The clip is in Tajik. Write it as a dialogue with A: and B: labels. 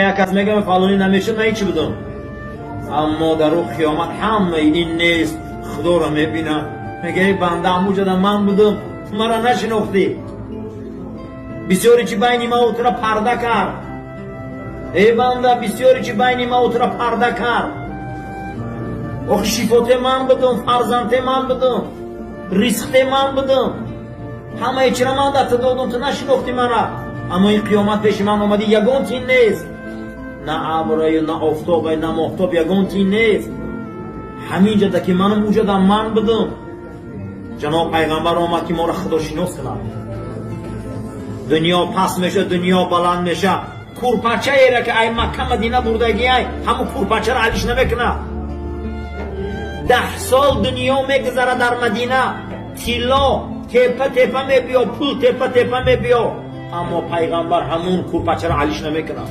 A: Як кас мегӯяд, фалонӣ намешуд, ман ҳечи будам. Аммо дар ӯ қиёмат ҳамаи ин нест, Худоро мебинам. Мега: «Эй банда, ҳамуҷода ман будам, ту маро нашинохтӣ. Бисёре чи байни ман тура парда кард. Эй банда, бисёре чи байни ман тура парда кард. Ох, шифоте ман будам, фарзанде ман будам, ризқте ман будам, ҳамаи чира ман дар ту додам, ту нашинохтӣ мара. Аммо ин қиёмат пеши ман омадӣ, ягон тин нест, на абраю, на офтобай, на моҳтоб, ягон тин нест. Ҳамин ҷода ки манам, уҷода ман будам». Ҷаноб пайғамбар омад, ки моро худошинос кунад. Дунё паст меша, дунё баланд меша. Курпачаере ки ай Макка Мадина бурдагиай, ҳамун курпачаро алиш намекунад. 10 сол дунё мегузара, дар Мадина тилло тепа тепа мебиё, пул тепа тепа мебиё, аммо пайғамбар ҳамун курпачаро алиш намекунад.